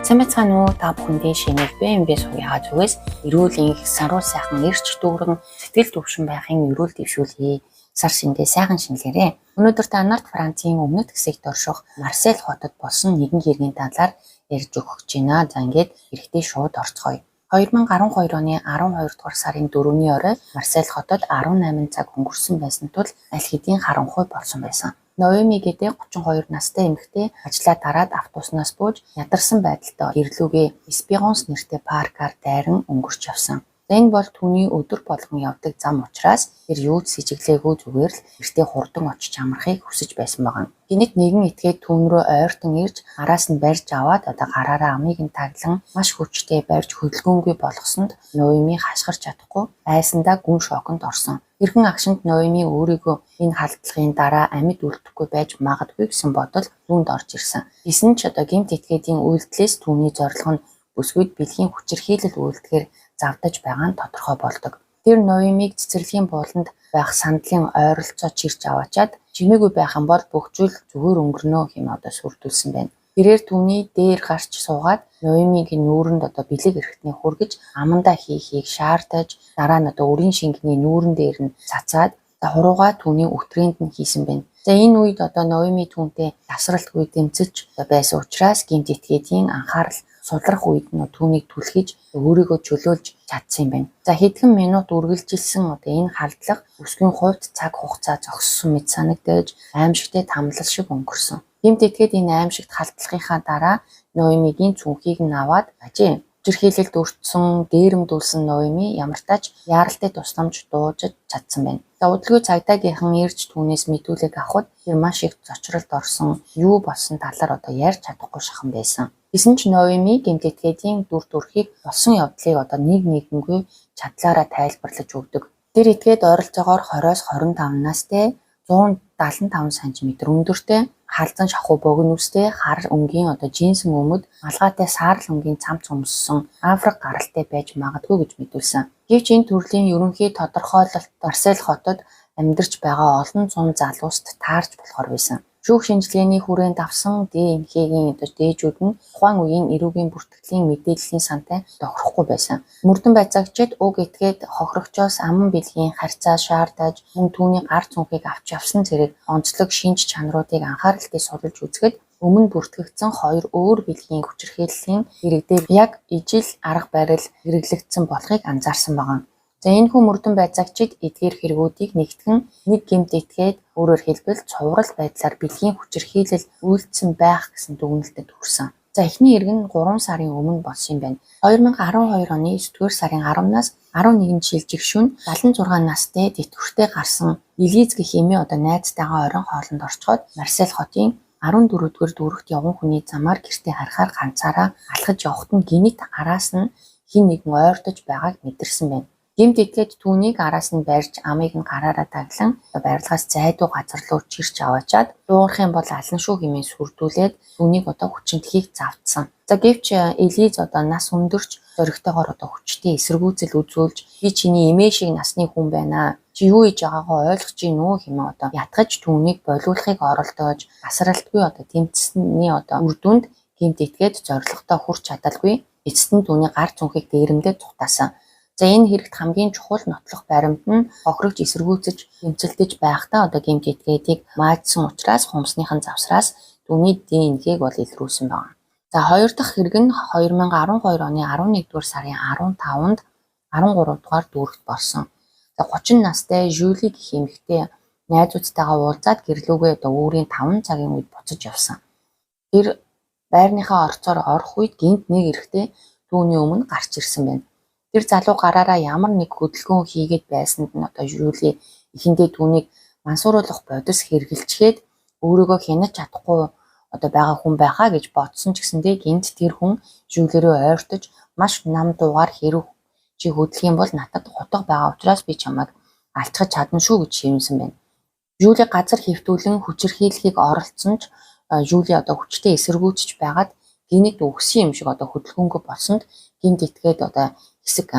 Сайн байцгаана уу? Та бүхэндээ шинээр BMW суугийн зүгээс эрүүл энх, саруул сайхан эрч дүүрэн, сэтгэл түвшин байхын эрүүл дэвшүүлье. Сар шиндээ сайхан шинэлээрээ. Өнөөдөр та нарт Францын өмнөд хэсэгт орших Марсель хотод болсон нэгэн хэргийн талаар ярьж өгөх гэж байна. За, ингээд хэрэгтэй шууд орцгоё. 2012 оны 12 дугаар сарын 4-ний орой Марсель хотод 18 цаг өнгөрсөн байсан тул аль хэдийн харанхуй болсон байсан. Ноэми гэдэг 32 настай эмэгтэй ажлаа дараад автобуснаас бууж ядарсан байдалтай гэрлүүгээ Эспиронс нэртэй паркаар дайран өнгөрч явсан. Энэ бол түүний өдөр болгон явдаг зам учраас тэр юу ч сэжиглээгүй, зүгээр л гэртээ хурдан очиж амрахыг хүсэж байсан байгаа. Гэнэт нэгэн этгээд түүн рүү ойртон ирж, араас нь барьж аваад одоо гараараа амыг нь таглан маш хүчтэй барьж хөдөлгөөнгүй болгосонд Ноэми хашгирч чадахгүй айсандаа гүн шоконд орсон. Тэрхэн агшинд Ноэми өөрийгөө энэ халдлагын дараа амьд үлдэхгүй байж магадгүй гэсэн бодол түүнд орж ирсэн. Гэсэн ч одоо гэмт этгээдийн үйлдэлээс түүний зорилго нь бүсгүйд бэлгийн хүчирхийлэл үйлдэхээр завдаж байгаа нь тодорхой болдог. Тэр Ноэмийг цэцэрлэгийн бууланд байх сандлын ойролцоо чирч аваачаад чимээгүй байх юм бол бүх зүйл зүгээр өнгөрнө хэмээн одоо сүрдүүлсэн байна. Тэрээр түүний дээр гарч суугаад Ноэмигийн нүүрэнд одоо бэлэг эрхтний хүргэж амандаа хийхийг шаардаж, дараа нь одоо үрийн шингэний нүүрэн дээр нь цацаад хуруугаа түүний өтрээнд нь хийсэн байна. За, энэ үед одоо Ноэми түүнтэй тасралтгүй дэмцэж байсан учраас гэмт этгээдийн анхаарал сулрах үед нь түүнийг түлхэж өөрийгөө чөлөөлж чадсан юм байна. За, хэдхэн минут үргэлжилсэн одоо энэ халдлага бүсгүйн хувьд цаг хугацаа зогссон мэт санагдаж, аймшигтай тамлал шиг өнгөрсөн. Гэмт этгээд энэ аймшигт халдлагынхаа дараа Ноэмигийн цүнхийг нь аваад ажээ. Хүчирхийлэлд өртсөн, дээрэмдүүлсэн Ноэми ямартай ч яаралтай тусламж дуужиж чадсан байна. За, удалгүй цагдаагийнхан ирж түүнээс мэдүүлэг авахад тэр маш их зочролд орсон, юу болсон талаар одоо ярьж чадахгүй шахан байсан. Гэсэн ч Ноэми гэмт этгээдийн дүр төрхийг, болсон явдлыг одоо нэг нэгэнгүй чадлаараа тайлбарлаж өгдөг. Тэр этгээд ойролцоогоор 20-оос 25 настай, 175 см өндөртэй, халзан шахуу богино үстэй, хар өнгийн одоо джинсэн өмд, малгайтай саарал өнгийн цамц өмссөн Африк гаралтай байж магадгүй гэж мэдүүлсэн. Гэвч энэ төрлийн ерөнхий тодорхойлолт Марсель хотод амьдарч байгаа олон зуун залууст таарч болохоор байсан. Шүүх шинжилгээний хүрээнд авсан ДНХ-ийн одоо дээжүүд нь тухайн үеийн эрүүгийн бүртгэлийн мэдээллийн сантай тохирохгүй байсан. Мөрдөн байцаагчид уг этгээд хохирогчоос аман бэлгийн харьцаа шаардаж, мөн түүний гар цүнхийг авч явсан зэрэг онцлог шинж чанаруудыг анхааралтай судалж үзэхэд өмнө бүртгэгдсэн хоёр өөр бэлгийн хүчирхийллийн хэрэг дээр яг ижил арга барил хэрэглэгдсэн болохыг анзаарсан байгаа. За, энэхүү мөрдөн байцаагчид эдгээр хэрэгүүдийг нэгтгэн нэг гэмт этгээд, өөрөөр хэлбэл, цуврал байдлаар бэлгийн хүчирхийлэл үйлдсэн байх гэсэн дүгнэлтэд хүрсэн. За, эхний хэрэг нь 3 сарын өмнө болсон юм байна. 2012 оны 9-р сарын 10-наас 11-нд шилжих шөнө 76 настай тэтгэвртэй гарсан Элиз гэх эмээ одоо найзтайгаа оройн хоолонд орчихоод Марсель хотын 14-р дүүрэгт явган хүний замаар гэртээ харахаар ганцаараа алхаж явахад нь гэнэт араас нь хэн нэгэн ойртож байгааг мэдэрсэн байна. Гэмт этгээд түүнийг араас нь барьж, амыг нь гараараа таглан барилгаас зайдуу газар руу чирч аваачаад дуугарах юм бол ална шүү хэмээн сүрдүүлээд түүнийг одоо хүчинтхийг завдсан. За, гэвч Элиз одоо нас өндөрч зоригтойгоор одоо хүчтэй эсэргүүцэл үзүүлж, "Би чиний эмээ шиг насны хүн байна. Чи юу хийж байгаагаа ойлгож гин үү?" хэмээн одоо ятгаж түүнийг болиулахыг оролдож, асралтгүй одоо тэмцсэний одоо үр дүнд гэмт этгээд зорилготой хүрч чадалгүй эцэст нь түүний гар цүнхийг дээрэмдээд зугатаасан. За, энэ хэрэгт хамгийн чухал нотлох баримт нь хохирогч эсэргүүцэж тэмцэлдэж байхдаа одоо гэмт этгээдийг маажсан учраас хумсныхан завсраас түүний ДНХ-г бол илрүүлсэн байна. За, хоёр дахь хэрэг нь 2012 оны 11 дугаар сарын 15-нд 13 дугаар дүүрэгт болсон. За, 30 настай Жюли гэх эмэгтэй найзуудтайгаа уулзаад гэрлүүгээ одоо үүрийн 5 цагийн үед буцаж явсан. Тэр байрныхаа орцоор орох үед гэнэт нэг эрэгтэй түүний өмнө гарч ирсэн байна. Тэр залуу гараараа ямар нэг хөдөлгөөн хийгээд байсанд нь одоо Жюли эхэндээ түүнийг мансууруулах бодис хэрэглэчихэд өөрийгөө хянаж чадахгүй одоо байгаа хүн байхаа гэж бодсон ч гэсэндээ гэнэт тэр хүн Жюли рүү ойртож маш нам дуугаар "Хэрэв чи хөдлөх юм бол надад хутга байгаа учраас би чамайг алчхаж чадна шүү" гэж шивнэсэн байна. Жюли газар хэвтүүлэн хүчирхийлэхийг оролдсон ч Жюли одоо хүчтэй эсэргүүцэж байгаад гэнэт үхсэн юм шиг одоо хөдөлгөөнгүй болсонд гэмт этгээд одоо хэсэг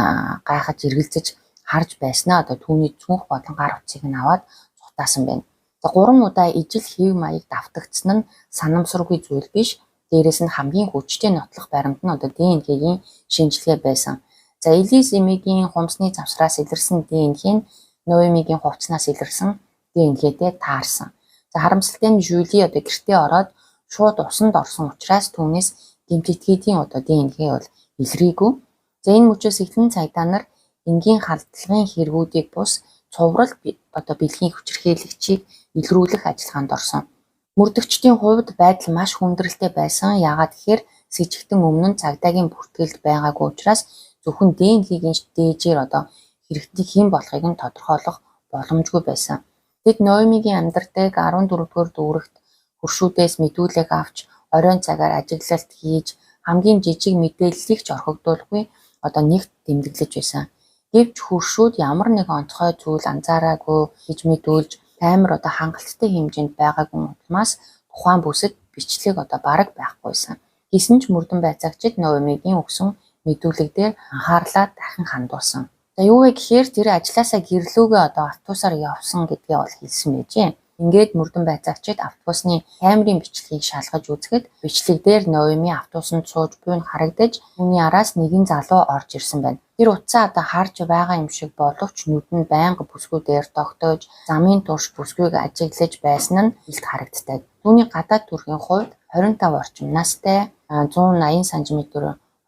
гайхаж эргэлзэж харж байснаа одоо түүний цүнх болон гар утсыг нь аваад зугатаасан байна. За, гурван удаа ижил хэв маяг давтагдсан нь санамсаргүй зүйл биш. Дээрээс нь хамгийн хүчтэй нотлох баримт нь одоо ДНХ-ийн шинжилгээ байсан. За, Элис эмээгийн хумсны завсраас илэрсэн ДНХ нь Ноемигийн хувцаснаас илэрсэн ДНХ-тэй таарсан. За, харамсалтай нь Жюли одоо гэртээ ороод шууд усанд орсон учраас түүнээс гэмт этгээдийн одоо ДНХ бол илрээгүй. За, энэ мөчөөс эхлэн цагдаа нар энгийн халдлагын хэрэгүүдийг бус цуврал одоо бэлгийн хүчирхийлэгчийг илрүүлэх ажиллагаанд орсон. Мөрдөгчдийн хувьд байдал маш хүндрэлтэй байсан. Яагаад гэхээр сэжигтэн өмнө нь цагдаагийн бүртгэлд байгаагүй учраас зөвхөн ДНХ-ийн дээжээр одоо хэрэгтнийг хэн болохыг нь тодорхойлох боломжгүй байсан. Тэд Ноемигийн амьдардаг 14-р дүүрэгт хөршүүдээс мэдүүлэг авч, оройн цагаар ажиглалт хийж, хамгийн жижиг мэдээллийг ч орхигдуулгүй одоо нэгт тэмдэглэж байсан. Гэвч хөршүүд ямар нэгэн онцгой зүйл анзаараагүй гэж мэдүүлж, камер одоо хангалттай хэмжээнд байгаагүй улмаас тухайн бүсэд бичлэг одоо бараг байхгүйсэн. Гэсэн ч мөрдөн байцаагчид Ноемигийн өгсөн мэдүүлэг дээр анхаарлаа дахин хандуулсан. За, юу вэ гэхээр тэр ажлаасаа гэрлүүгээ одоо автобусаар явсан гэдгээ бол хэлсэн байжээ. Ингээд мөрдөн байцаагчид автобусны камерын бичлэгийг шалгаж үзэхэд бичлэг дээр Ноеми автобусанд сууж буй нь харагдаж, түүний араас нэгэн залуу орж ирсэн байна. Тэр утсаа одоо харж байгаа юм шиг боловч нүд нь байнга бүсгүй дээр тогтоож, замын турш бүсгүйг ажиглаж байсан нь илт харагддаг. Түүний гадаад төрхийн хувьд 25 орчим настай, 180 см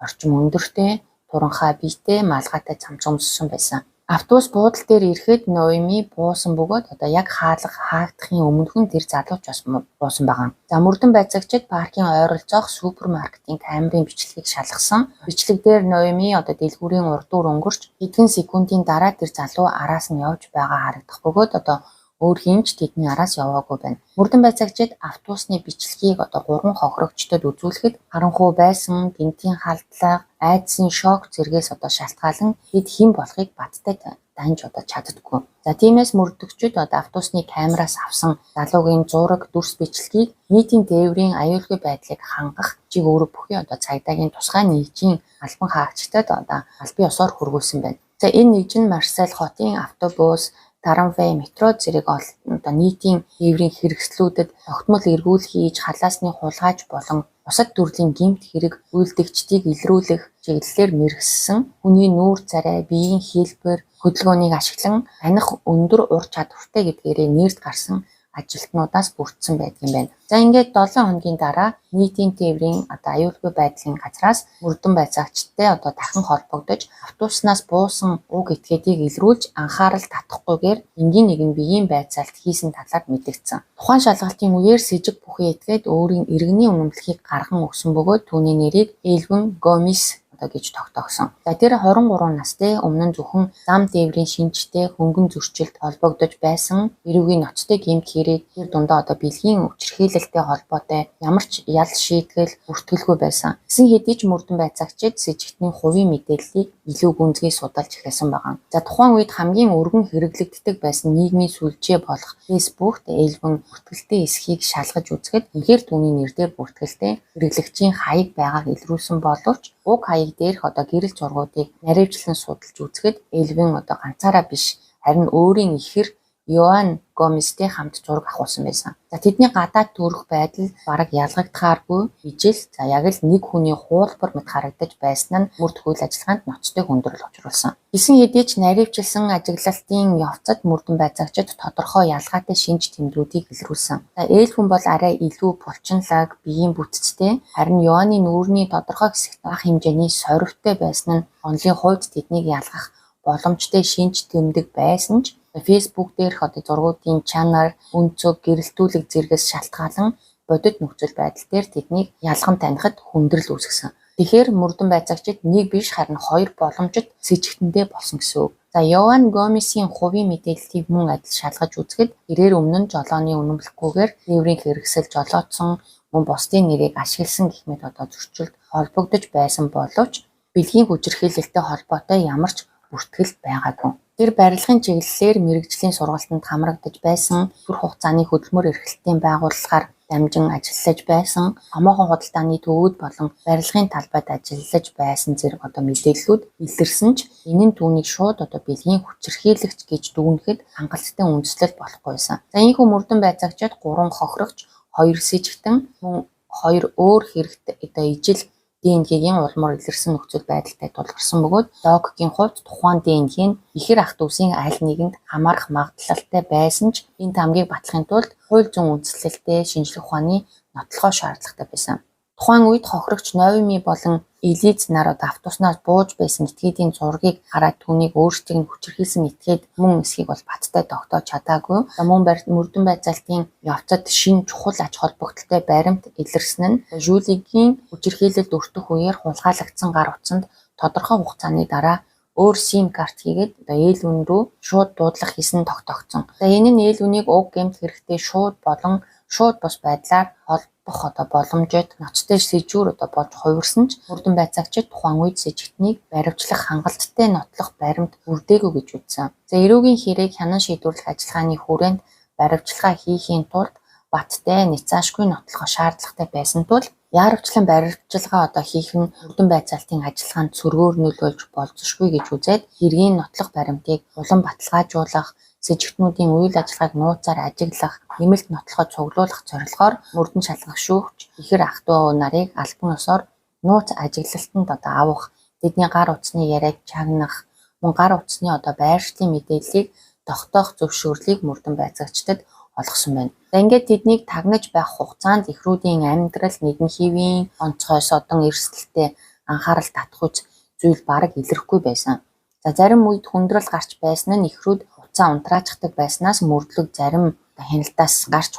орчим өндөртэй, туранхай биетэй, малгайтай цамц өмссөн байсан. Автобус буудал дээр ирэхэд Ноеми буусан бөгөөд одоо яг хаалга хаагдахын өмнөхөн тэр залууч бас буусан байгаа. За, мөрдөн байцаагчид паркийн ойролцоох супермаркетын камерын бичлэгийг шалгасан. Бичлэг дээр Ноеми одоо дэлгүүрийн урдуур өнгөрч хэдхэн секундын дараа тэр залуу араас нь явж байгаа харагдах бөгөөд одоо өөр хэн ч тэдний араас яваагүй байна. Мөрдөн байцаагчид автобусны бичлэгийг одоо 3 хохирогчдод үзүүлэхэд харанхуй байсан, гэнэтийн халдлага, айдсын шок зэргээс одоо шалтгаалan тэд хэн болохыг баттай данж одоо чаддаггүй. За, тиймээс мөрдөгчид одоо автобусны камераас авсан залуугийн зураг, дүрс бичлэгийг нийтийн тээврийн аюулгүй байдлыг хангах чиг үүрэг бүхий одоо цагдаагийн тусгай нэгжийн албан хаагчдад одоо албан ёсоор хүргүүлсэн байна. За, энэ нэгж нь Марсель хотын автобус, трамвай, метро зэрэг одоо нийтийн тээврийн хэрэгслүүдэд тогтмол эргүүл хийж, халаасны хулгайч болон бусад төрлийн гэмт хэрэг үйлдэгчдийг илрүүлэх чиглэлээр мэргэссэн хүний нүүр царай, биеийн хэлбэр, хөдөлгөөнийг ашиглан таних өндөр ур чадвартай гэдгээрээ нэрд гарсан ажилтнуудаас бүрдсэн байдаг юм байна. За, ингээд 7 хоногийн дараа нийтийн тээврийн одоо аюулгүй байдлын газраас мөрдөн байцаагчтай одоо дахин холбогдож, автобуснаас буусан уг этгээдийг илрүүлж анхаарал татахгүйгээр энгийн нэгэн биеийн байцаалт хийсэн талаар мэдэгдсэн. Тухайн шалгалтын үеэр сэжиг бүхий этгээд өөрийн иргэний үнэмлэхийг гарган өгсөн бөгөөд түүний нэрийг Элвин Гомес одоо гэж тогтоогсон. За, тэр 23 настай, өмнө нь зөвхөн зам тээврийн шинжтэй хөнгөн зөрчилд холбогдож байсан эрүүгийн ноцтой гэмт хэрэг, тэр дундаа одоо бэлгийн хүчирхийлэлтэй холбоотой ямар ч ял шийтгэл бүртгэлгүй байсан. Гэсэн хэдий ч мөрдөн байцаагчид сэжигтний хувийн мэдээллийг илүү гүнзгий судалж эхэлсэн байгаа. За, тухайн үед хамгийн өргөн хэрэглэгддэг байсан нийгмийн сүлжээ болох Facebook-т Элвин бүртгэлтэй эсхийг шалгаж үзэхэд үнэхээр түүний нэр дээр бүртгэлтэй хэрэглэгчийн хаяг байгааг илрүүлсэн боловч уг хаяг дээрх одоо гэрэл зургуудыг наривчлан судалж үзэхэд Элвин одоо ганцаараа биш, харин өөрийн ихэр Йоан Гоместэй хамт зураг авахулсан байсан. За, тэдний гадаад төрөх байдал бараг ялгагдахааргүй ижил, за яг л нэг хүний хуулбар мэт харагдаж байсан нь мөрдөх үйл ажиллагаанд ноцтой хүндрэл учруулсан. Гэсэн хэдий ч наривчилсан ажиглалтын явцад мөрдөн байцаагчид тодорхой ялгаатай шинж тэмдгүүдийг илрүүлсэн. За, Элвин бол арай илүү булчинлаг, биеийн бүтцтэй, харин Йоаны нүүрний тодорхой хэсэгт бага хэмжээний сорвитой байсан нь онолын хувьд тэднийг ялгах боломжтой шинж тэмдэг байсан ч Facebook дээрх одоо зургуудын чанар, өнцөг, гэрэлтүүлэг зэргээс шалтгаалan бодит нөхцөл байдал дээр тэднийг ялган танихад хүндрэл үүсгэсэн. Тэгэхээр мөрдөн байцаагчид нэг биш, харин хоёр боломжит сэжигтэндээ болсон гэсэн үг. За, Йоан Гомесийн хувийн мэдээллийг мөн адил шалгаж үзэхэд тэрээр өмнө нь жолооны үнэмлэхгүйгээр тээврийн хэрэгсэл жолоодсон, мөн бусдын нэрийг ашигласан гэх мэт одоо зөрчилд холбогдож байсан боловч бэлгийн хүчирхийлэлтэй холбоотой ямар ч бүртгэл байгаагүй. Тэр барилгын чиглэлээр мэргэжлийн сургалтанд хамрагдаж байсан, түр хугацааны хөдөлмөр эрхлэлтийн байгууллагаар дамжин ажиллаж байсан, томоохон худалдааны төвүүд болон барилгын талбайд ажиллаж байсан зэрэг одоо мэдээллүүд илэрсэн ч энэ нь түүнийг шууд одоо бэлгийн хүчирхийлэгч гэж дүгнэхэд хангалттай үндэслэл болохгүй байсан. За, ийнхүү мөрдөн байцаагчид 3 хохирогч, 2 сэжигтэн, мөн хоёр өөр хэрэгт одоо ижил ДНХ-ийн улмаар илэрсэн нөхцөл байдалтай тулгарсан бөгөөд логикийн хувьд тухайн ДНХ нь ихэр ах дүүсийн аль нэгэнд хамаарах магадлалтай байсан ч энэ таамгийг батлахын тулд хууль зүйн үндэслэлтэй шинжлэх ухааны нотлохоо шаардлагатай байсан. Тухайн үед хохирогч Ноэми болон Элиз нар одоо автобуснаас бууж байсан этгээдийн зургийг хараад түүнийг өөрсдийг нь хүчирхийлсэн этгээд мөн эсхийг бол баттай тогтоож чадаагүй. Мөн мөрдөн байцаалтын явцад шинэ чухал ач холбогдолтой баримт илэрсэн нь Жюлигийн хүчирхийлэлд өртөх үеэр хулгайлагдсан гар утсанд тодорхой хугацааны дараа өөр SIM карт хийгээд одоо ээл үн рүү шууд дуудлага хийсэн тогтоогдсон. За, энэ нь ээл үнийг уг гэмт хэрэгтээ шууд болон шууд бус байдлаар холбох одоо боломжит ноцтой сэжүүр одоо болж хувирсан ч мөрдөн байцаагчид тухайн үед сэжигтнийг баривчлах хангалттай нотлох баримт бүрдээгүй гэж үзсэн. За, эрүүгийн хэрэг хянан шийдвэрлэх ажиллагааны хүрээнд баривчилгаа хийхийн тулд баттай няцаашгүй нотлохоо шаардлагатай байсан тул яарвчлан баривчилгаа одоо хийх нь мөрдөн байцаалтын ажиллагаанд сөргөөр нөлөөлж болзошгүй гэж үзээд хэргийн нотлох баримтыг улам баталгаажуулах, сэжигтнүүдийн үйл ажиллагааг нууцаар ажиглах, нэмэлт нотлохоо цуглуулах зорилгоор мөрдөн шалгах шүүгч ихэр ах дүү нарыг албан ёсоор нууц ажиглалтанд одоо авах, тэдний гар утасны яриаг чагнах, мөн гар утасны одоо байршлын мэдээллийг тогтоох зөвшөөрлийг мөрдөн байцаагчдад олгосон байна. За, ингээд тэднийг тагнаж байх хугацаанд эхрүүдийн амьдрал нэгэн хэвийн онцгой содон эрсдэлтэй анхаарал татах үз зүйл бараг илэрхгүй байсан. За, зарим үед хүндрэл гарч байсан нь эхрүүд утсаа унтраачдаг байснаас мөрдлөг зарим хяналтаас гарч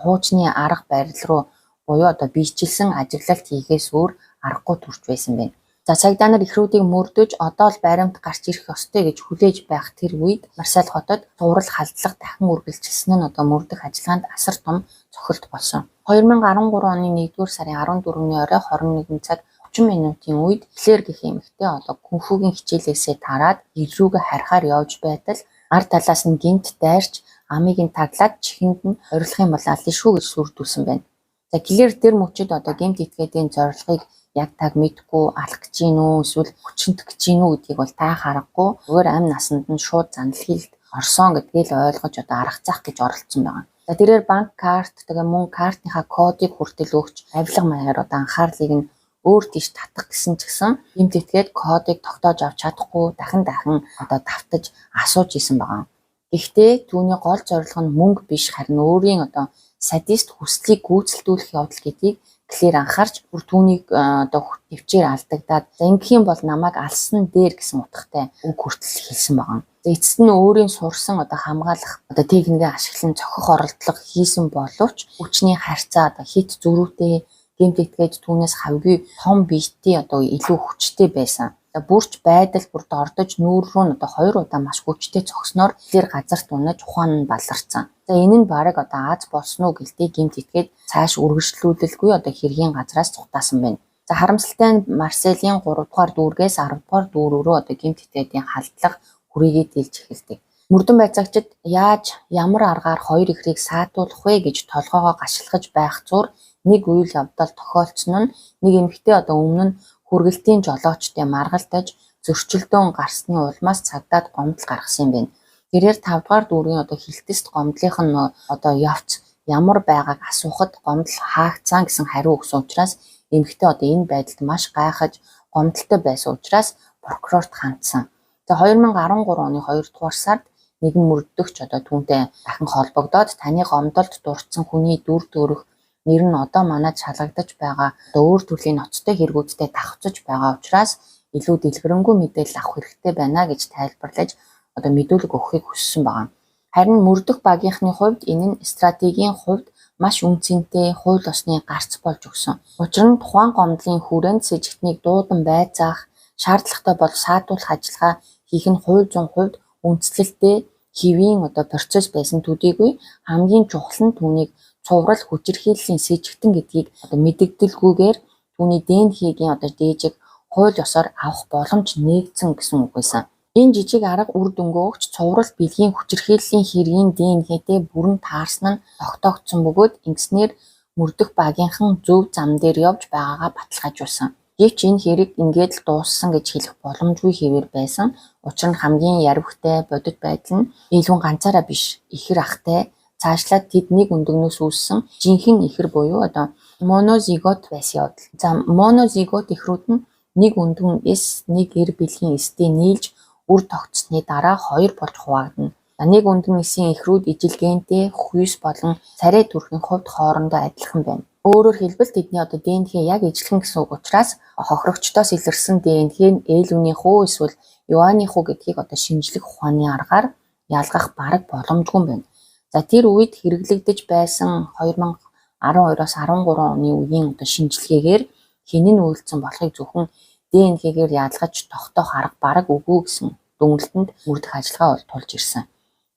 хуучны арга барил руу буюу одоо биечлсэн ажиглалт хийхээс өөр аргагүй төрж байсан байна. За, цагдаа нар эхрүүдийг мөрдөж одоо л баримт гарч ирэх ёстой гэж хүлээж байх тэр үед Марсель хотод цуврал халдлага дахин үргэлжилсэн нь одоо мөрдөх ажиллагаанд асар том цохилт болсон. 2013 оны 1-р сарын 14-ний орой 21 цаг 30 минутын үед Клэр гэх эмэгтэй одоо кунфугийн хичээлээсээ тараад гэр рүүгээ харихаар явж байтал ар талаас нь гэнэт дайрч амыг нь таглаад чихэнд нь орилох юм бол ална шүү гэж сүрдүүлсэн байна. За, Клэр тэр мөчид одоо гэмт этгээдийн зорилгыг яг таг мэдэхгүй, алах гэж гин үү эсвэл хүчинтэх гэж гин үү гэдгийг бол таах аргагүй, зүгээр амь насанд нь шууд зандлахыг орсон гэдгийг л ойлгож одоо арга заах гэж оролдсон байгаа. За, тэрээр банк карт, тэгээ мөн картныхаа кодыг хүртэл өгч авилга маягаар одоо анхаарлыг нь өөр тийш татах гэсэн ч гэсэн гэмт этгээд кодыг тогтоож авч чадахгүй дахин дахин одоо давтаж асууж исэн байгаа. Гэхдээ түүний гол зорилго нь мөнгө биш, харин өөрийн одоо садист хүслийг гүйцэлдүүлэх явдал гэдгийг Клэр анхаарч бүр түүнийг одоо төвчээр алдагдаад, за, ингэх юм бол намайг алсан дээр гэсэн утгатай үг хүртэл хэлсэн байгаа. За, эцэст нь өөрийн сурсан одоо хамгаалах одоо техникээ ашиглан цохих оролдлого хийсэн боловч хүчний харьцаа одоо хэт зөрүүтэй, гэмт этгээд түүнээс хавьгүй том биетэй одоо илүү хүчтэй байсан. Бүрч байдал бүр дордож нүүр рүү нь одоо хоёр удаа маш хүчтэй цогсноор тэр газарт унаж ухаан нь баларсан. За, энэ нь бараг одоо аз болсон уу гэлтэй гэмт этгээд цааш үргэлжлүүлэлгүй одоо хэргийн газраас цухтаасан байна. За, харамсалтай нь Марселийн 3 дугаар дүүргээс 10 дугаар дүүрэг рүү одоо гэмт этгээдийн халдлага хүрээгээ дийлж эхэлдэг. Мөрдөн байцаагчид яаж ямар аргаар хоёр эхрийг саатуулах вэ гэж толгойгоо гашилгаж байх зуур нэг үйл явдал тохиолдсон нь нэг эмэгтэй одоо өмнө нь хүргэлтийн жолоочтой маргалдаж зөрчилдөөн гарсны улмаас цагдаад гомдол гаргасан юм байна. Тэрээр 5 дугаар дүүргийн одоо хилтэст гомдлынх нь одоо явц ямар байгааг асуухад гомдол хаагдсан гэсэн хариу өгсөн учраас эмэгтэй одоо энэ байдалд маш гайхаж гомдолтой байсан учраас прокурорт хандсан. За, 2013 оны 2 дугаар сард нэгэн мөрдөгч одоо түүнтэй дахин холбогдоод таны гомдолд дурдсан хүний дүр төрх, нэр нь одоо манайд шалгагдаж байгаа одоо өөр төрлийн ноцтой хэрэгүүдтэй давхцаж байгаа учраас илүү дэлгэрэнгүй мэдээлэл авах хэрэгтэй байна гэж тайлбарлаж одоо мэдүүлэг өгөхийг хүссэн байна. Харин мөрдөх багийнхны хувьд энэ нь стратегийн хувьд маш үнэ цэнтэй хууль ёсны гарц болж өгсөн. Учир нь тухайн гомдлын хүрээнд сэжигтнийг дуудан байцаах, шаардлагатай бол саатуулах ажиллагаа хийх нь хууль зүйн хувьд үндслэлтэй хэвийн одоо процесс байсан төдийгүй хамгийн чухал нь түүнийг цуврал хүчирхийллийн сэжигтэн гэдгийг одоо мэдэгдэлгүйгээр түүний ДНХ-гийн одоо дээжийг хууль ёсоор авах боломж нээгдсэн гэсэн үг байсан. Энэ жижиг арга үр дүнгээ өгч цуврал бэлгийн хүчирхийллийн хэргийн ДНХ-тэй бүрэн таарсан нь тогтоогдсон бөгөөд ингэснээр мөрдөх багийнхан зөв зам дээр явж байгаагаа баталгаажуулсан. Гэвч энэ хэрэг ингээд л дууссан гэж хэлэх боломжгүй хэвээр байсан. Учир нь хамгийн яривхтай бодит байдал нь ээлгүн ганцаараа биш ихэр ахтай Цаашлаад тэд нэг өндөгнөөс үүссэн жинхэнэ ихэр буюу одоо монозигот байсан явдал. За, монозигот эхрүүд нь нэг өндгөн эс, нэг эр бэлгийн эсдээ нийлж үр тогтсны дараа хоёр болж хуваагдана. Нэг өндгөн эсийн эхрүүд ижил гентэй, хүйс болон царай төрхийн хувьд хоорондоо адилхан байна. Өөрөөр хэлбэл, тэдний одоо ДНХ яг ижилхэн гэсэн үг учраас хохирогчдоос илэрсэн ДНХ нь Элвинийх үү эсвэл Юаных уу гэдгийг одоо шинжлэх ухааны аргаар ялгах бараг боломжгүй юм байна. За, тэр үед хэрэглэгдэж байсан 2012-оос 13 оны үеийн одоо шинжилгээгээр хэн нь үйлдсэн болохыг зөвхөн ДНХ-гээр ялгаж тогтоох арга бараг үгүй гэсэн дүгнэлтэнд мөрдөх ажиллагаа бол тулж ирсэн.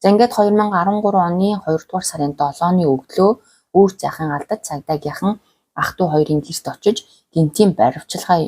За, ингээд 2013 оны 2 дугаар сарын 7-ны өглөө үр захын алдад цагдаагийнхан ах дүү хоёрын гэрт очиж гэнтийн баривчилгаа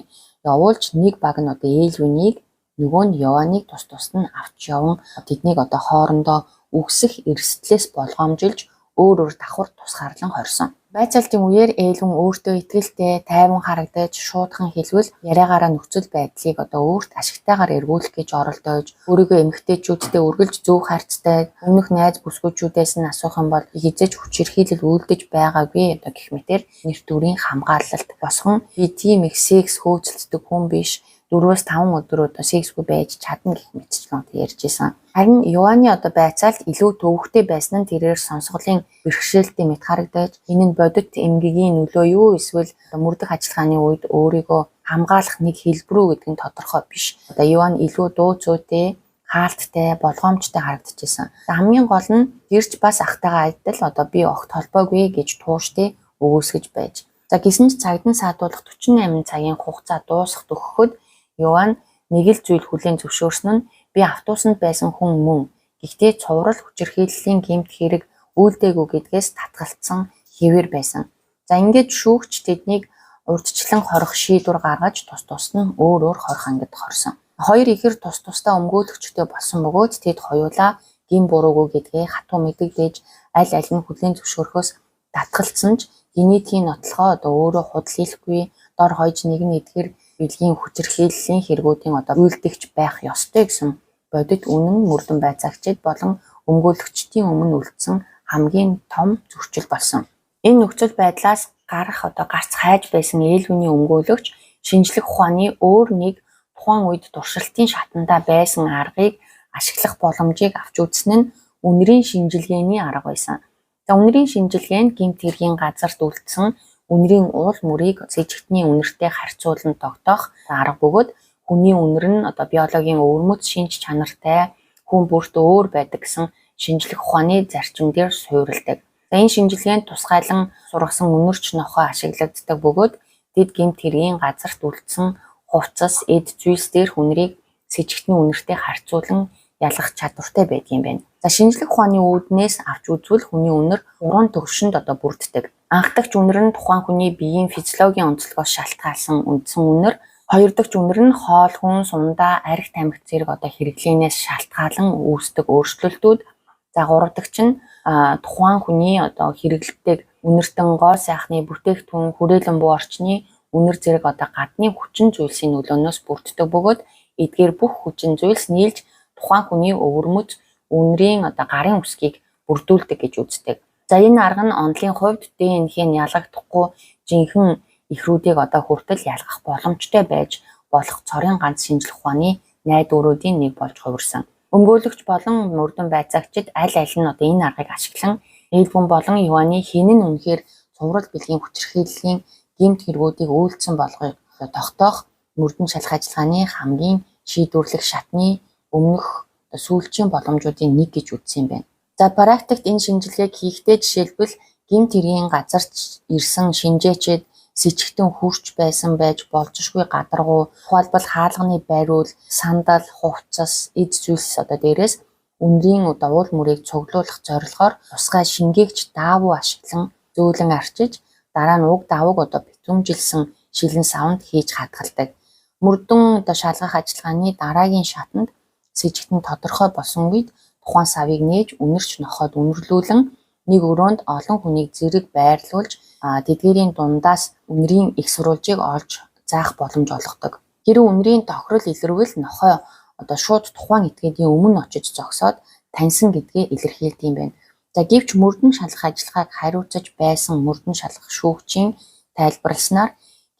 явуулж, нэг баг нь одоо Элвинийг, нөгөө нь Йоаныг тус тусад нь авч яван тэднийг одоо хоорондоо үгсэх эрсдлээс болгоомжилж өөр өөр давхар тусгаарлан хорьсон. Байцаалтын үеэр Элвин өөртөө итгэлтэй, тайван харагдаж, шуудхан хэлбэл яриагаараа нөхцөл байдлыг одоо өөрт ашигтайгаар эргүүлэх гэж оролдож, өөрийгөө эмэгтэйчүүдтэй үргэлж зөв харьцдаг, өмнөх найз бүсгүйчүүдээс нь асуух юм бол хэзээ ч хүчирхийлэл үйлдэж байгаагүй одоо гэх мэтээр нэр төрийн хамгаалалт босгон, би тийм их секс хөөцөлддөг хүн биш, 4-5 өдөр одоо сексгүй байж чадна гэх мэтчлэн ярьж исэн. Харин Юаны одоо байцаалт илүү төвөгтэй байсан нь тэрээр сонсголын бэрхшээлтэй мэт харагдаж, энэ нь бодит эмгэгийн нөлөө юу эсвэл мөрдөх ажиллагааны үед өөрийгөө хамгаалах нэг хэлбэр үү гэдэг нь тодорхой биш. Одоо Юан илүү дуу цөөтэй, хаалттай, болгоомжтой харагдчихсан. Хамгийн гол нь гэрч бас ахтайгаа адил одоо би огт холбоогүй гэж тууштай өгөөсгөж байж. За, гэсэн ч цагдан саадуулах 48 цагийн хугацаа дуусах дөхөхөд Юан нэг л зүйл хүлээн зөвшөөрсөн нь би автобусанд байсан хүн мөн. Гэхдээ цуврал хүчирхийллийн гэмт хэрэг үйлдээгүй гэдгээс татгалцсан хэвээр байсан. За, ингээд шүүгч тэднийг урьдчилан хорих шийдвэр гаргаж тус тусад нь өөр өөр хорих ангид хорсон. Хоёр ихэр тус тусдаа өмгөөлөгчтэй болсон бөгөөд тэд хоёулаа гэм буруугүй гэдгээ хатуу мэдэгдэж, аль аль нь хүлээн зөвшөөрөхөөс татгалцсан ч генетикийн нотлохоо одоо өөрөө худал хэлэхгүй, дор хаяж нэг нь эдгээр бэлгийн хүчирхийллийн хэрэгүүдийн одоо үйлдэгч байх ёстой гэсэн бодит үнэн мөрдөн байцаагчид болон өмгөөлөгчдийн өмнө үлдсэн хамгийн том зөрчил болсон. Энэ нөхцөл байдлаас гарах одоо гарц хайж байсан Элвиний өмгөөлөгч шинжлэх ухааны өөр нэг тухайн үед туршилтын шатандаа байсан аргыг ашиглах боломжийг авч үзсэн нь үнэрийн шинжилгээний арга байсан. За, үнэрийн шинжилгээ нь гэмт хэргийн газарт үлдсэн үнэрийн уул мөрийг сэжигтний үнэртэй харьцуулан тогтоох арга бөгөөд хүний үнэр нь одоо биологийн өвөрмөц шинж чанартай, хүн бүрт өөр байдаг гэсэн шинжлэх ухааны зарчим дээр суурилдаг. За, энэ шинжилгээнд тусгайлан сургасан үнэрч нохой ашиглагддаг бөгөөд тэд гэмт хэргийн газарт үлдсэн хувцас, эд зүйлс дээрх үнэрийг сэжигтний үнэртэй харьцуулан ялгах чадвартай байдаг юм байна. За, шинжлэх ухааны үүднээс авч үзвэл хүний үнэр гурван төвшөнд одоо бүрддэг. Анхдагч үнэр нь тухайн хүний биеийн физиологийн онцлогоос шалтгаалсан үндсэн үнэр, хоёр дахь үнэр нь хоол хүнс, ундаа, арх тамхи зэрэг одоо хэрэглээнээс шалтгаалan үүсдэг өөрчлөлтүүд. За, гурав дахь нь тухайн хүний одоо хэрэглэдэг үнэртэн гоо сайхны бүтээгдэхүүн, хүрээлэн буу орчны үнэр зэрэг одоо гадны хүчин зүйлсийн нөлөөнөөс бүрддэг бөгөөд эдгээр бүх хүчин зүйлс нийлж тухайн хүний өвөрмөц үнэрийн одоо гарын үсгийг бүрдүүлдэг гэж үздэг. За, энэ арга нь онолын хувьд ДНХ-н ялгагдахгүй жинхэнэ эхрүүдийг одоо хүртэл ялгах боломжтой байж болох цорын ганц шинжлэх ухааны найдваруудын нэг болж хувирсан. Өмгөөлөгч болон мөрдөн байцаагчид аль аль нь одоо энэ аргыг ашиглан Элвин болон Юаны хэн нь үнэхээр цуврал бэлгийн хүчирхийллийн гэмт хэрэгүүдийг үйлдсэн болгохыг тогтоох мөрдөн шалах ажиллагааны хамгийн шийдвэрлэх шатны өмнөх сүүлчийн боломжуудын нэг гэж үзсэн юм байна. За, практикт энэ шинжилгээг хийхдээ жишээлбэл гэмт хэргийн газарт ирсэн шинжээчид сэжигтэн хөрч байсан байж болзошгүй гадаргуу, тухайлбал хаалганы бариул, сандал, хувцас, эд зүйлс одоо дээрээс үнэрийн одоо уул мөрийг цуглуулах зорилгоор тусгай шингээгч даавуу ашиглан зөөлөн арчиж, дараа нь уг даавууг одоо битүүмжилсэн шилэн саванд хийж хадгалдаг. Мөрдөн одоо шалгах ажиллагааны дараагийн шатанд сэжигтэн тодорхой болсон үед тухайн савыг нээж үнэрч нохойд үнэрлүүлэн нэг өрөөнд олон хүнийг зэрэг байрлуулж тэдгээрийн дундаас үнэрийн их сурвалжийг олж заах боломж олгодог. Хэрэв үнэрийн тохирол илэрвэл нохой одоо шууд тухайн этгээдийн өмнө очиж зогсоод таньсан гэдгээ илэрхийлдэг юм байна. За, гэвч мөрдөн шалгах ажиллагааг хариуцаж байсан мөрдөн шалгах шүүгчийн тайлбарласнаар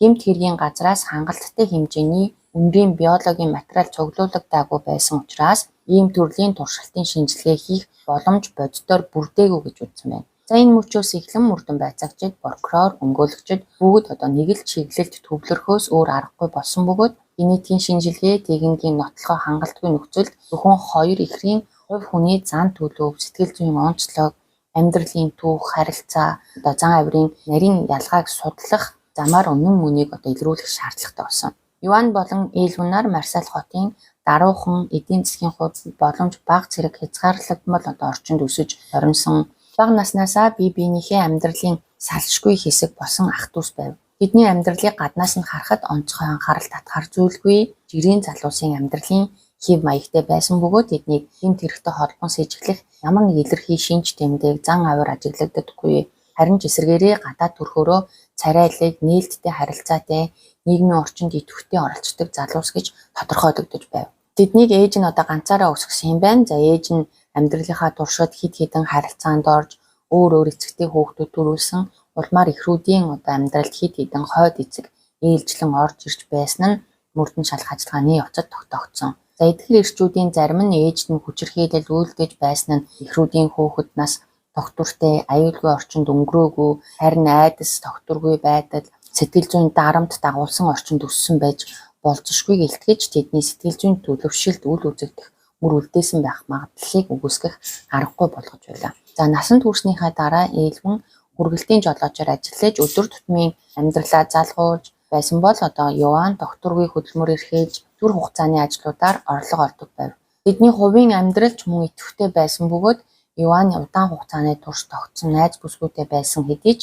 гэмт хэргийн газраас хангалттай хэмжээний үнэрийн биологийн материал цуглуулагдаагүй байсан учраас ийм төрлийн туршилтын шинжилгээ хийх боломж бодитоор бүрдээгүй гэж үзсэн байна. За, энэ мөчөөс эхлэн мөрдөн байцаагчид, прокурор, өмгөөлөгчид бүгд одоо нэг л чиглэлд төвлөрөхөөс өөр аргагүй болсон бөгөөд генетикийн шинжилгээ, ДНК-ийн нотлохоо хангалтгүй нөхцөлд зөвхөн хоёр эхрийн хувь хүний зан төлөв, сэтгэл зүйн онцлог, амьдралын түүх, харилцаа, одоо зан авирын нарийн ялгааг судлах замаар үнэн мөнийг одоо илрүүлэх шаардлагатай болсон. Юан болон Элвинаар Марсаль хотын даруухан эдийн засгийн хувьд боломж бага зэрэг хязгаарлагдмал одоо орчинд өсөж орнсон. Бага наснаасаа бие биенийхээ амьдралын салшгүй хэсэг болсон ах дүүс байв. Тэдний амьдралыг гаднаас нь харахад онцгой анхаарал татахар зүйлгүй жирийн залуусын амьдралын хэв маягтай байсан бөгөөд тэднийг гэмт хэрэгтэй холбон сэжиглэх ямар нэг илэрхий шинж тэмдэг, зан авир ажиглагддаггүй. Харин ч эсрэгээрээ гадаад төрхөөрөө царайлаг, нээлттэй харилцаатай, нийгмийн орчинд идэвхтэй оролцдог залуус гэж тодорхойлогдож байв. Тэднийг ээж нь одоо ганцаараа өсгөсөн юм байна. За, ээж нь амьдралынхаа туршид хэд хэдэн харилцаанд орж өөр өөр эцэгтэй хүүхдүүд төрүүлсэн. Улмаар эхрүүдийн одоо амьдралд хэд хэдэн хойд эцэг ээлжлэн орж ирж байсан нь мөрдөн шалах ажиллагааны явцад тогтоогдсон. За, эдгээр эрчүүдийн зарим нь ээжд нь хүчирхийлэл үйлдэж байсан нь эхрүүдийн хүүхэд нас тогтвортой аюулгүй орчинд өнгөрөөгүй, харин айдас, тогтворгүй байдал, сэтгэл зүйн дарамт дагуулсан орчинд өссөн байж болзошгүйг илтгэж тэдний сэтгэл зүйн төлөвшөлт үл үзэгдэх мөр үлдээсэн байх магадлалыг үгүйсгэх аргагүй болгож байлаа. За, насанд хүрснийхээ дараа Элвин хүргэлтийн жолоочоор ажиллаж өдөр тутмын амьдралаа залгуулж байсан бол одоо Юан докторгүй хөдөлмөр эрхэлж түр хугацааны ажлуудаар орлого олдог байв. Тэдний хувийн амьдрал ч мөн идэвхтэй байсан бөгөөд Юан удаан хугацааны турш тогтсон найз бүсгүйтэй байсан хэдий ч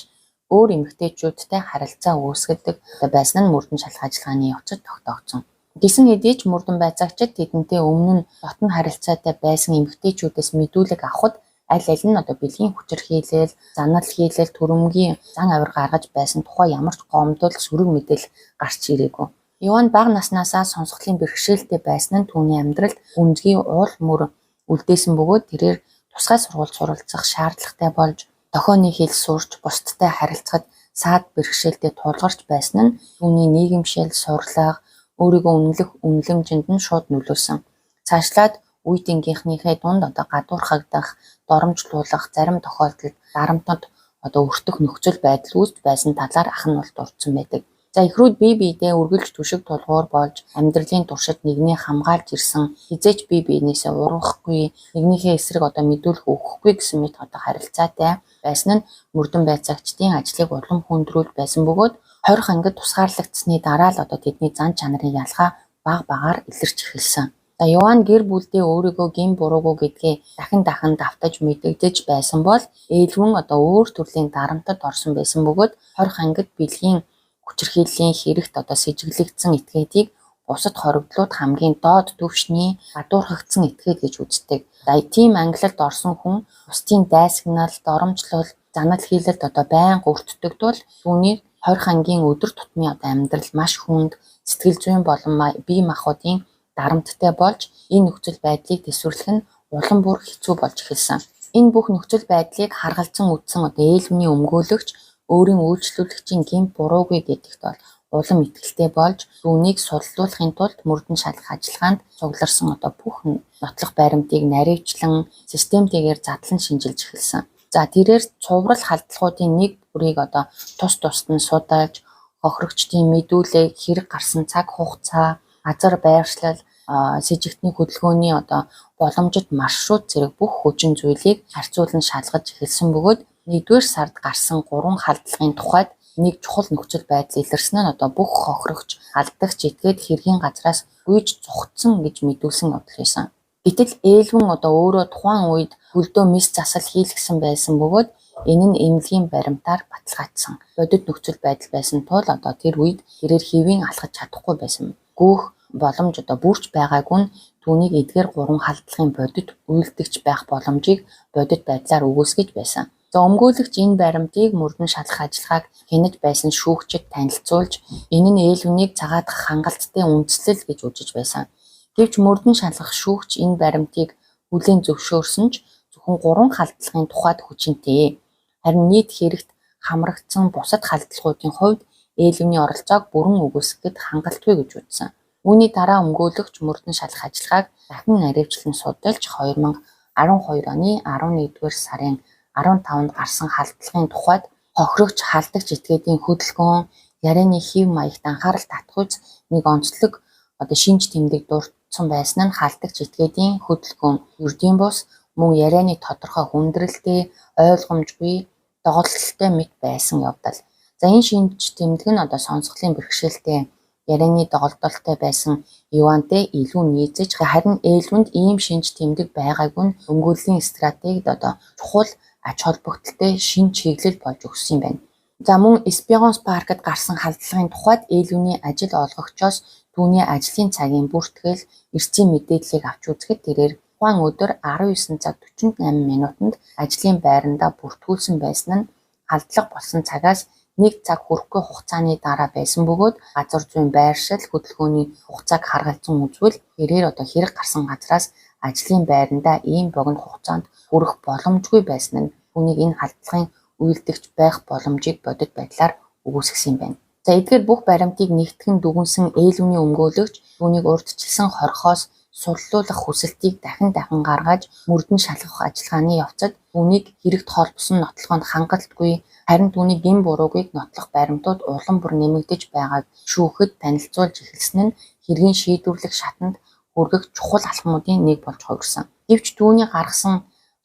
өөр эмэгтэйчүүдтэй харилцаа үүсгэдэг байсан нь мөрдөн шалах ажиллагааны явцад тогтоогдсон. Гэсэн хэдий ч мөрдөн байцаагчид тэдэнтэй өмнө нь дотно харилцаатай байсан эмэгтэйчүүдээс мэдүүлэг авахад аль аль нь одоо бэлгийн хүчирхийлэл, занал хийлэл, төрөмгийн зан авир гаргаж байсан тухай ямар ч гомдол, сөрөг мэдээлэл гарч ирээгүй. Юан бага наснаасаа сонсголын бэрхшээлтэй байсан нь түүний амьдралд гүнзгий уул мөр үлдээсэн бөгөөд тэрээр тусгай сургуульд суралцах шаардлагатай болж дохионы хэл сурч, бусдтай харилцахад саад бэрхшээлтэй тулгарч байсан нь түүний нийгэмшил, сурлага, өөрийгөө үнэлэх үнэлэмжинд нь шууд нөлөөлсөн. Цаашлаад үе тэнгийнхнийхээ дунд одоо гадуурхагдах, доромжлуулах, зарим тохиолдолд дарамтад одоо өртөх нөхцөл байдал үүсч байсан талаар ах нь бол дурдсан байдаг. За, эхрүүд бие биедээ үргэлж түшиг тулгуур болж амьдралын туршид нэгнээ хамгаалж ирсэн, хэзээ ч бие биенээсээ урвахгүй, нэгнийхээ эсрэг одоо мэдүүлэх өгөхгүй гэсэн мэт одоо харилцаатай байсан нь мөрдөн байцаагчдын ажлыг улам хүндрүүлж байсан бөгөөд 20 ангид тусгаарлагдсаны дараа л одоо тэдний зан чанарын ялгаа бага багаар илэрч эхэлсэн. За, Юан гэр бүлдээ өөрийгөө гэм буруугүй гэдгээ дахин дахин давтаж мэдэгдэж байсан бол Элвин одоо өөр төрлийн дарамтад орсон байсан бөгөөд 20 ангид бэлгийн хүчирхийллийн хэрэгт одоо сэжиглэгдсэн этгээдийг бусад хоригдлууд хамгийн доод түвшний гадуурхагдсан этгээд гэж үздэг. За, тийм ангилалд орсон хүн бусдын дайсагнал, доромжлол, занал хийлэлд одоо байнга өртдөг тул түүний 20 ангийн өдөр тутмын одоо амьдрал маш хүнд, сэтгэл зүйн болон бие махбодын дарамттай болж энэ нөхцөл байдлыг тэсвэрлэх нь улам бүр хэцүү болж эхэлсэн. Энэ бүх нөхцөл байдлыг харгалзан үзсэн одоо Элвиний өмгөөлөгч өөрийн үйлчлүүлэгчийн гэм буруугүй гэдэгт бол улам итгэлтэй болж түүнийг судалдуулахын тулд мөрдөн шалгах ажиллагаанд цугларсан одоо бүх нотлох баримтыг наривчлан системтэйгээр задлан шинжилж эхэлсэн. За, тэрээр цуврал халдлагуудын нэг бүрийг одоо тус тусад нь судалж, хохирогчдын мэдүүлэг, хэрэг гарсан цаг хугацаа, газар байршлал, сэжигтний хөдөлгөөний одоо боломжит маршрут зэрэг бүх хүчин зүйлийг харьцуулан шалгаж эхэлсэн бөгөөд 1-р сард гарсан 3 халдлагын тухайд нэг чухал нөхцөл байдал илэрсэн нь одоо бүх хохирогч, алдагч этгээд хэргийн газраас гүйж зугтсан гэж мэдүүлсэн явдал байсан. Гэтэл Элвин одоо өөрөө тухайн үед хөлдөө мэс засал хийлгэсэн байсан бөгөөд энэ нь эмнэлгийн баримтаар баталгаажсан. Бодит нөхцөл байдал байсан тул одоо тэр үед тэрээр хэвийн алхаж чадахгүй байсан. Гүйх боломж одоо бүрч байгаагүй нь түүнийг эдгээр 3 халдлагын бодит үйлдэгч байх боломжийг бодит байдлаар үгүйсгэж байсан. За, өмгөөлөгч энэ баримтыг мөрдөн шалах ажиллагааг хянаж байсан шүүгчид танилцуулж энэ нь Элвинийг цагаатгах хангалттай үндслэл гэж үзэж байсан. Гэвч мөрдөн шалгах шүүгч энэ баримтыг хүлээн зөвшөөрсөн ч зөвхөн Зөвхөн 3 халдлагын тухайд хүчинтэй. Харин нийт хэрэгт хамрагдсан бусад халдлагуудын хувьд Элвиний оролцоог бүрэн үгүйсгэхэд хангалтгүй гэж үзсэн. Үүний дараа өмгөөлөгч мөрдөн шалах ажиллагааг дахин наривчлан судалж 2012 оны 11-р сарын 15-нд гарсан халдлагын тухайд хохирогч халдагч этгээдийн хөдөлгөөн, ярианы хэв маягт анхаарал татах үз нэг онцлог одоо шинж тэмдэг дурдсан байсан нь халдагч этгээдийн хөдөлгөөн, ердийн бус мөн ярианы тодорхой хүндрэлтэй, ойлгомжгүй, доголдолтой мэт байсан явдал. За энэ шинж тэмдэг нь одоо сонсголын бэрхшээлтэй, ярианы доголдолтой байсан Ивантай илүү нийцэж, харин Элвинд ийм шинж тэмдэг байгаагүй нь өмгөөллийн стратегид одоо чухал ач холбогдолтой шинж чиглэл болж өгсөн юм байна. За мөн Эспиранс паркад гарсан халдлагын тухайд Элвиний ажил олгогчоос түүний ажлын цагийн бүртгэл, эрсдийн мэдээллийг авч үзэхэд тэрээр тухайн өдөр 19 цаг 48 минутанд ажлын байрандаа бүртгүүлсэн байсан нь халдлага болсон цагаас 1 цаг хүрэхгүй хугацааны дараа байсан бөгөөд газар зүйн байршил, хөдөлгөөний хугацааг харгалзан үзвэл тэрээр одоо хэрэг гарсан газраас ажлын байрандаа ийм богино хугацаанд хүрэх боломжгүй байсан нь түүнийг энэ халдлагын үйлдэгч байх боломжийг бодит байдлаар үгүйсгэсэн юм байна. За эдгээр бүх баримтыг нэгтгэн дүгнэсэн Элвиний өмгөөлөгч түүнийг урьдчилсан хорихоос суллуулах хүсэлтийг дахин дахин гаргаж мөрдөн шалгах ажиллагааны явцад түүнийг хэрэгт холбосон нотлохоо нь хангалтгүй, харин түүний гэм буруугүйг нотлох баримтууд улам бүр нэмэгдэж байгааг шүүхэд танилцуулж эхэлсэн нь хэргийн шийдвэрлэх шатанд хүргэх чухал алхмуудын нэг болж хувирсан. Гэвч түүний гаргасан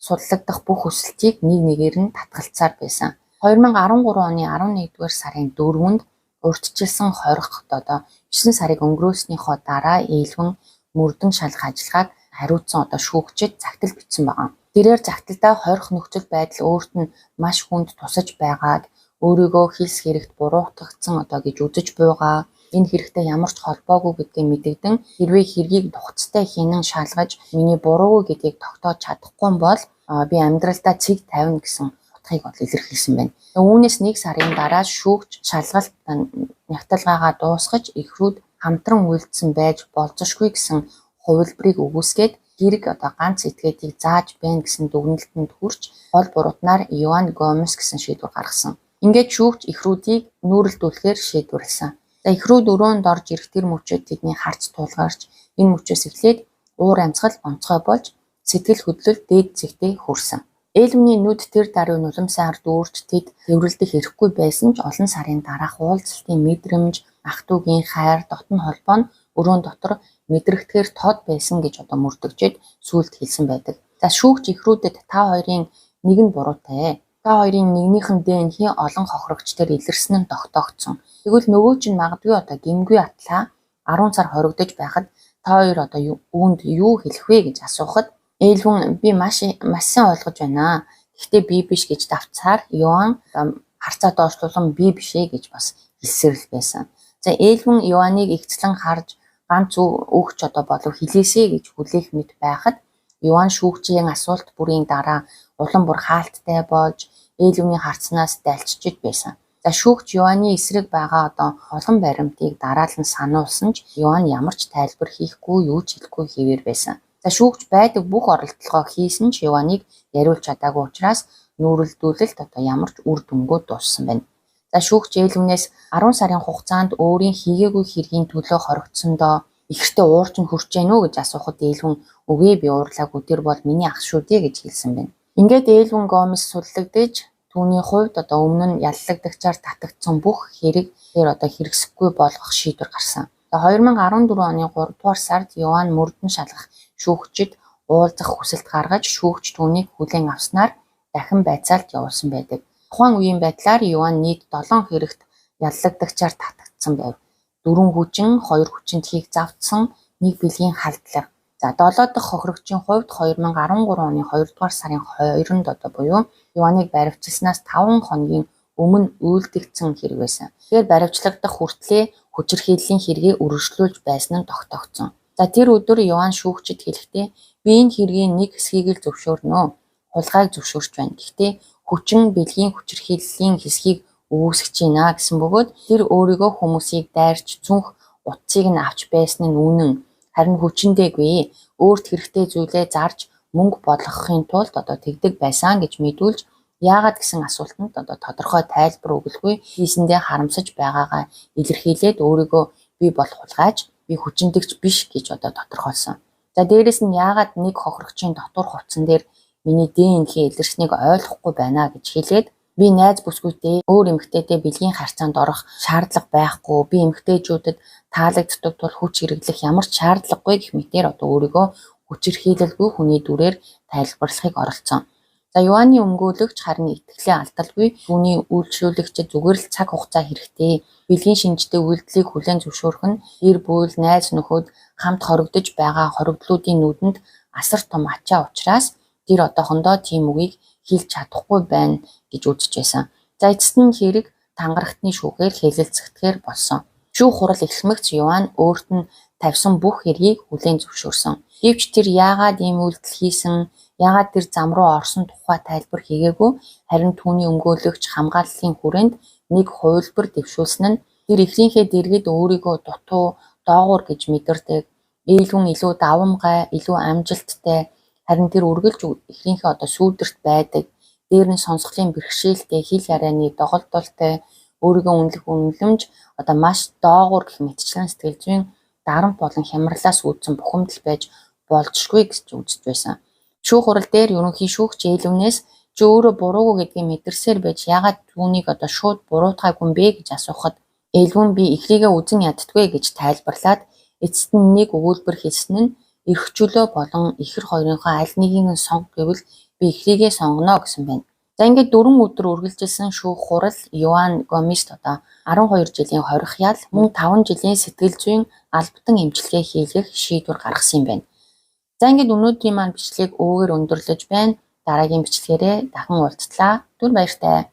судлагдах бүх хүсэлтийг нэг нэгээр нь татгалцсаар байсан. 2013 оны 11-р сарын 4-нд урьдчилсан хорих одоо 9 сарыг өнгөрөөснийхөө дараа Элвин мөрдөн шалах ажиллагааг хариуцсан одоо шүүгчид загтал бичсэн байгаа. Тэрээр загталдаа хорих нөхцөл байдал өөрт нь маш хүнд тусаж байгааг, өөрийгөө хилс хэрэгт буруутгагдсан одоо гэж үзэж буйгаа, энэ хэрэгтэй ямар ч холбоогүй гэдгийг мэдэгдэн хэрвээ хэргийг тухацтай хийнэн шалгаж миний буруугүй гэдгийг тогтоож чадахгүй бол би амьдралдаа цэг тавина гэсэн утгыг бол илэрхийлсэн байна. Үүнээс нэг сарын дараа шүүгч шалгалт нягталгаагаа дуусгаж эхрүүд хамтран үйлдсэн байж болзошгүй гэсэн хувилбарыг үгүйсгээд хэрэг одоо ганц этгээдийг зааж байна гэсэн дүгнэлтэнд хүрч гол буруутнаар Иван Гомес гэсэн шийдвэр гаргасан. Ингээд шүүгч эхрүүдийг нүүрэлдүүлэхээр шийдвэрлэсэн. За эхрүүд өрөөнд орж ирэх тэр мөчөд тэдний харц тулгарч энэ мөчөөс эхлээд уур амьсгал онцгой болж сэтгэл хөдлөл дээд зэгтээ хүрсэн. Элвиний нүд тэр даруй нулимсаар дүүрч тэд тэврэлдэх эрхгүй байсан ч олон сарын дараах уулзалтын мэдрэмж, ах дүүгийн хайр, дотно холбоо нь өрөөн дотор мэдрэгдэхээр тод байсан гэж одоо мөрдөгчид сүүлд хэлсэн байдаг. За шүүгч эхрүүдэд та хоёрын нэг нь буруутай. Та хоёрын нэгнийх нь ДНХ олон хохирогч дээр илэрсэн нь тогтоогдсон. Тэгвэл нөгөө чинь магадгүй одоо гэмгүй атлаа 10 сар хоригдож байхад та хоёр одоо үүнд юу хэлэх вэ гэж асуухад Элвин би маш маш сайн ойлгож байна. Гэхдээ би биш гэж давтсаар Йоан харцаа доошлуулан би биш ээ гэж бас хэлсээр л байсан. За Элвин Йоаныг эгцлэн харж ганц өгч одоо болов хэлээсэй гэж хүлээх мэт байхад Йоан шүүгчийн асуулт бүрийн дараа улам бүр хаалттай болж Элвиний харцнаас дайлчжиж байсан. За шүүгч Йоаны эсрэг байгаа одоо олон баримтыг дараалан сануулсан ч Йоан ямар ч тайлбар хийхгүй, юу ч хэлэхгүй хэвээр байсан. За шүүгч байдаг бүх оролдлогоо хийсэн ч Йоаныг яриулж чадаагүй учраас нүүрэлдүүлэлт одоо ямар ч үр дүнгүй дууссан байна. За шүүгч Элвинээс 10 сарын хугацаанд өөрийн хийгээгүй хэргийн төлөө хоригдсондоо ихэртээ уурч нь хүрч гэнэ үү гэж асуухад Элвин үгүй би уурлаагүй, тэр бол миний ах шүү дээ гэж хэлсэн байна. Ингээд Элвин Гомес судлагдаж түүний хувьд одоо өмнө нь яллагдагчаар татагдсан бүх хэрэг тэр одоо хэрэгсэхгүй болгох шийдвэр гарсан. 2014 оны 3 дугаар сард Йоан мөрдөн шалгах шүүгчид уулзах хүсэлт гаргаж шүүгч түүнийг хүлээн авснаар дахин байцаалт явуулсан байдаг. Тухайн үеийн байдлаар Йоан нийт 7 хэрэгт яллагдагчаар татагдсан байв. 4 хүчин, 2 хүчинтхийг завдсан, 1 бэлгийн халдлага. За 7 дахь хохирогчийн хувьд 2013 оны 2 дугаар сарын 2-нд одоо буюу Йоаныг баривчилснаас 5 хоногийн өмнө үйлдэгдсэн хэрэг байсан. Тэгэхээр баривчлагдах хүртлээр хүчирхийллийн хэргийг үргэлжлүүлж байсан нь тогтоогдсон. За тэр өдөр Йоан шүүгчид хэлэхдээ би энэ хэргийн нэг хэсгийг л зөвшөөрнө. Хулгайг зөвшөөрч байна. Гэхдээ хүчин бэлгийн хүчирхийллийн хэсгийг үүсгэж байна гэсэн бөгөөд тэр өөрийгөө хүмүүсийг дайрч цүнх утсыг нь авч байсан нь үнэн. Харин хүчиндээгүй. Өөрт хэрэгтэй зүйлээ зарж мөнгө болгохын тулд одоо тэгдэг байсан гэж мэдүүлж, яагаад гэсэн асуултанд одоо тодорхой тайлбар өгөлгүй, хийсэндээ харамсаж байгаагаа илэрхийлээд, өөрийгөө би бол хулгайч, би хүчиндэгч биш гэж одоо тодорхойлсон. За, дээрэс нь яагаад нэг хохирогчийн дотуур хувцсан дээр миний ДНХ илэрснийг ойлгохгүй байна гэж хэлээд, би найз бүсгүйтэй, өөр эмэгтэйтэй бэлгийн харьцаанд орох шаардлага байхгүй, би эмэгтэйчүүдэд таалагддаг тул хүч хэрэглэх ямар ч шаардлагагүй гэх мэтээр одоо өөрийгөө хүчирхийлэлгүй хүний дүрээр тайлбарлахыг оролдсон. За, Юаны өмгөөлөгч харин итгэлээ алдалгүй, түүний үйлчлүүлэгчид зүгээр л цаг хугацаа хэрэгтэй. Бэлгийн шинжтэй үйлдэлийг хүлээн зөвшөөрөх нь гэр бүл, найз нөхөд, хамт хоригдож байгаа хоригдлуудын нүдэнд асар том ачаа учраас тэр одоохондоо тийм үгийг хэлж чадахгүй байна гэж үзэж байсан. За, эцэст нь хэрэг тангарагтны шүүхээр хэлэлцэхээр болсон. Шүүх хурал эхлэмэгц Юан өөрт нь тавьсан бүх хэргийг хүлээн зөвшөөрсөн. Гэвч тэр яагаад ийм үйлдэл хийсэн, яагаад тэр зам руу орсон тухай тайлбар хийгээгүй, харин түүний өмгөөлөгч хамгааллын хүрээнд нэг хувилбар дэвшүүлсэн нь тэр эхрийнхээ дэргэд өөрийгөө дутуу, доогуур гэж мэдэрдэг. Ээлгүн илүү давамгай, илүү амжилттай, харин тэр үргэлж эхрийнхээ одоо сүүдэрт байдаг. Дээр нь сонсголын бэрхшээлтэй, хэл ярианы доголдолтой, өөрийгөө үнэлэх үнэлэмж одоо маш доогуур гэх мэтчлэн сэтгэл зүйн дарамт болон хямралаас үүдсэн бухимдал байж болзошгүй гэж үзэж байсан. Шүүх хурал дээр ерөнхий шүүгч Ээлвнээс чи өөрөө буруугүй гэдгийг мэдэрсээр байж яагаад түүнийг одоо шууд буруутгаагүй юм бэ гэж асуухад Ээлвэн би эхрийгээ үзэн яддаггүй гэж тайлбарлаад, эцэст нь нэг өгүүлбэр хэлсэн нь эрх чөлөө болон ихэр хоёрынхоо аль нэгийг нь сонго гэвэл би эхрийгээ сонгоно гэсэн байна. За, ингээд 4 өдөр үргэлжилсэн шүүх хурал Юан Гомест одоо 12 жилийн хорих ял, мөн 5 жилийн сэтгэл зүйн албатан эмчилгээ хийлгэх шийдвэр гаргасан юм байна. За, ингээд өнөөдрийн маань бичлэг үүгээр өндөрлөж байна. Дараагийн бичлэгээрээ дахин уулзлаа. Түр баяртай.